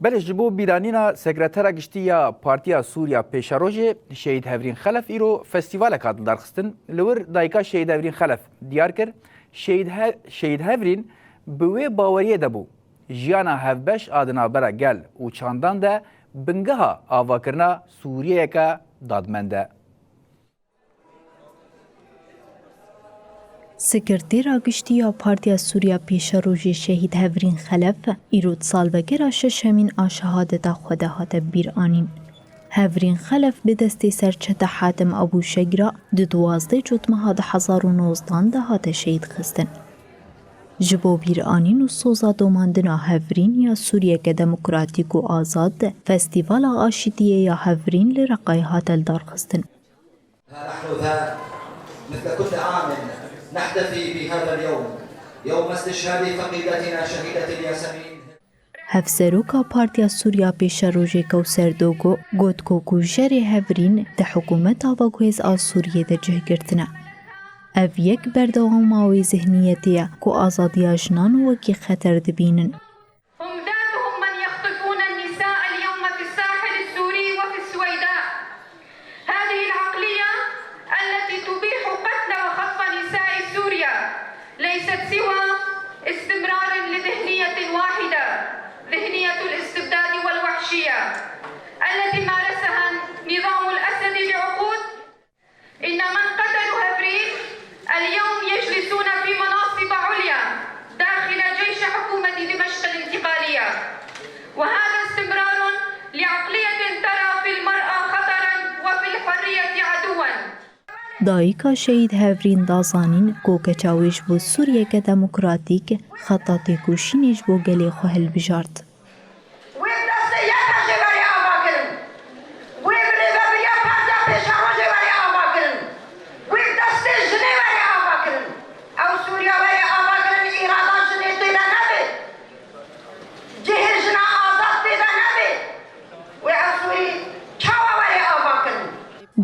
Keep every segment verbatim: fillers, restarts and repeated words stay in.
Belê ji bo bîranîna Sekretera Giştî ya Partiya Sûriya Pêşerojê Şehîd Hevrîn Xelef îro festîvalek hat lidarxistin. Li wir dayika Şehîd Hevrîn Xelef diyar kir, Şehîd He-, Şehîd Hevrîn bi wê baweriyê de bû, jiyana hevbeş a di navbera gel û çandan de bingeha avakirina Sûriyeyeke dadmend e. Sekretera Giştî ya Partiya Sûriya Pêşerojê Şehîd Hevrîn Xelef îro di salvegera şeşemîn a şehadeta xwe de hate bîranîn. Hevrîn Xelef bi destê ser çete Hatim Abû Şegra di duwazdeh Cotmeha du hezar û nozdan de hate şehîd xistin. Ji bo bîranîn û soza domandina Hevrîn ya Sûriyeke demokratîk û azad, Festîvala Aşitiyê ya Hevrîn li Reqayê hate lidarxistin. ها نحن ذا مثل كل عام نحتفي بهذا اليوم، يوم استشهاد فقيدتنا شهيدة الياسمين. Hevseroka Partiya Sûriya Pêşerojê Kewser Dogo got ku kujerê Hevrîn di hikûmeta veguhêz a Sûriyê de cih girtine. Ev yek berdewama wê zihniyetê ye ku azadiya jinan wekî xeter dibînin. هم ذاتهم من يخطفون النساء اليوم في الساحل السوري وفي السويداء. هذه العقلية التي تبيح قتل وخطف نساء سوريا ليست سوى استمرار لذهنية واحدة، ذهنية الاستبداد والوحشية التي مارسها النظام الأسدي لعقود. إن من قتلوا هفرين اليوم يجلسون في مناصب عليا داخل جيش حكومة دمشق الانتقالية، وهذا استمرار لعقلية ترى في المرأة خطرا وفي الحرية عدوا. Dayika Şehîd Hevrîn da zanîn ku keça wê ji bo Sûriyeke demokratîk xeta têkoşînê ji bo gelê xwe hilbijart. Wê bi destê yeka jê were ava kirin. Wê bi rêvebiriya Partiya Pêşerojê were ava kirin. Wê bi destê jinê were ava kirin. Ew Sûriya were ava kirin, îrada jinê tê de nebe. Cihê jina azad tê de nebe. Wê ev Sûrî çawa were ava kirin?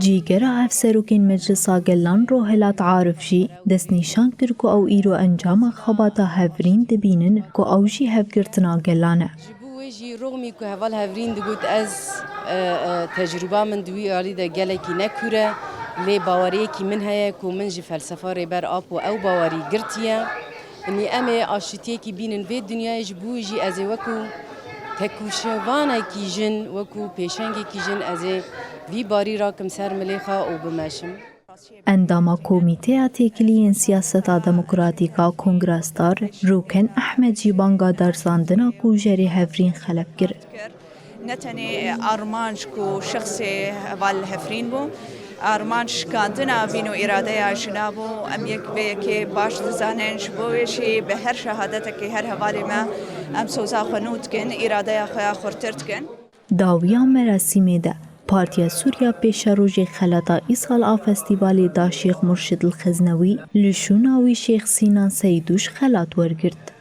Cîgera Hevserokên Meclisa Gelan Rohilat Arif jî destnîşan kir ku ew îro encama xebata Hevrîn dibînin ku ew jî hevgirtina gelan e. Ji bo wê jî rûxmî ku heval Hevrîn digot, ez, e, e, tecrûba min di wî alî de gelekî ne kûr e, lê baweriyekî min heye ku min ji felsefa Rêber Apo ew bawerî girtiye. Yanî em ê aşitiyekî bînin vê dinyayê, ji bo wî jî ez ê wekû tekoşevanekî jin, wekû pêşengekî jin ez ê vî barî rakim ser milê xwe û bimeşim. Endama Komîteya Têkiliyên Siyaseta Demokratîk a Kongra Star, Rûken Ehmed jî banga darizandina kujerê Hevrîn Xelef kir. Ne tenê armanc ku şexsê heval Hevrîn bû, armanc şikandina bîn û îradeya jina bû. Em yek vê yekê baş dizanin, ji bo wê jî bi her şehadetekê her hevalê me em soza xwe nû dikin, îradeya xwe ya xurtir dikin. Dawiya merasîmê de Partiya Sûriya Pêşerojê xelata îsal a festîvalê da Şêx Murşid El Xeznewî li şûna wî Şêx Sînan Seydûş xelat wergirt.